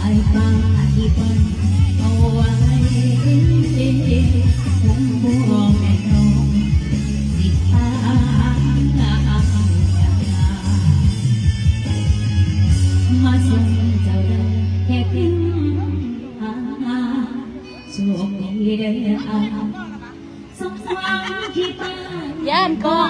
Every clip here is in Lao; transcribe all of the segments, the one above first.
ອ້າຍປ້າທີ່ເພິ່ນເອົາໄວ້ ຜົມບໍ່ແມ່ນນ້ອງ ຊິຕາຍມາສົ່ງເຈົ້າໄດ້ແຄ່ພິງຫາ ໂຊກດີເດີອ້າຍ ສົມຫວັງທີ່ເພິ່ນ ຢ້ານກ້ອງ.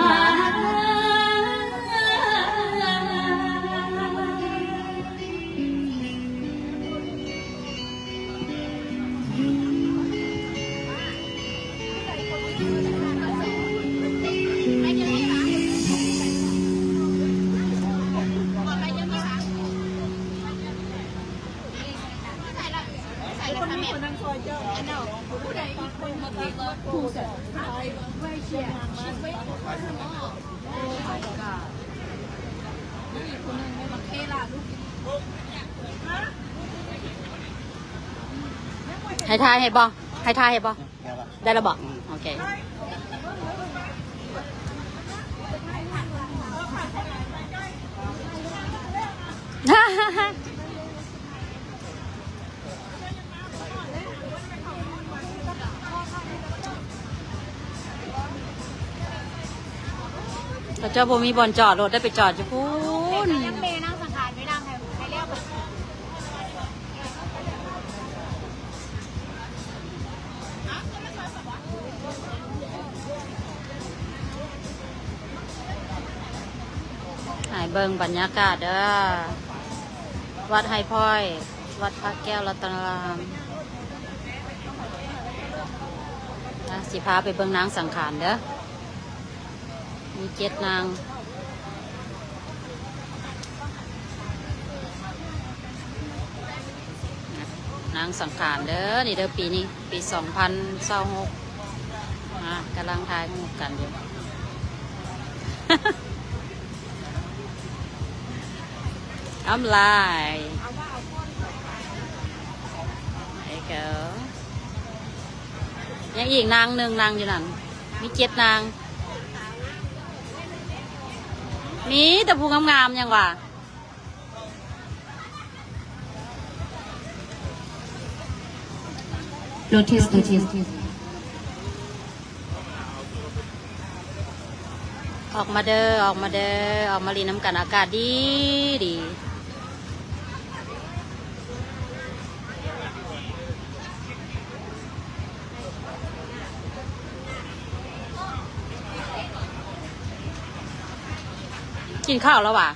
ໃຫ້ຖ່າຍໃຫ້ບໍ່? ໃຫ້ຖ່າຍໃຫ້ບໍ່? ໄດ້ແລ້ວບໍ່? ອືມ ໂອເຄ. ເຂົາເຈົ້າບໍ່ມີບ່ອນຈອດລົດ ໄດ້ໄປຈອດຢູ່ພຸ້ນ. ໃຫ້ເບິ່ງບັນຍາກາດເດີ ວັດໄຮພ້ອຍ ວັດພະແກ້ວລັດຕະນາລາມ. ອ່ະ ຊິພາໄປເບິ່ງນາງສັງຂານເດີ. ມີເຈັດນາງ ນາງສັງຂານເດີ ນີ້ເດີ ປີນີ້ ປີສອງພັນຊາວຫົກ ອ່າ ກຳລັງຖ່າຍຮູບກັນຢູ່ ນ້ຳລາຍ ເອີ ຍັງອີກນາງໜຶ່ງນັ່ງຢູ່ນັ້ນ ມີເຈັດນາງ. ມີແຕ່ຜູ້ງາມໆ ຫຍັງຫວາ? ໂລເທສ ໂລເທສ ອອກມາເດີ ອອກມາເດີ ອອກມາຫຼິ້ນນຳກັນ ອາກາດດີດີ. ກິນເຂົ້າແລ້ວຫວາ?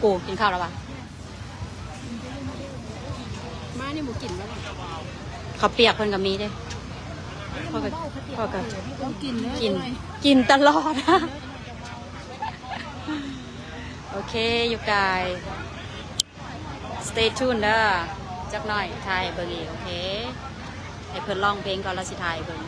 ກູ ກິນເຂົ້າແລ້ວຫວາ? ມານີ້ບໍ່ກິນແລ້ວຫວາ? ເຂົ້າປຽກເພິ່ນກໍມີເດ້. ເຂົາກໍ ເຂົາກໍ ຕ້ອງກິນເດີ ກິນ ກິນຕະຫຼອດ. ໂອເຄ ຢູ່ກາຍ. Stay tuned ເດີ ຈັກໜ້ອຍຖ່າຍໃຫ້ເບິ່ງອີກ. ໂອເຄ ໃຫ້ເພິ່ນຮ້ອງເພງກ່ອນ ແລ້ວຊິຖ່າຍໃຫ້ເບິ່ງ.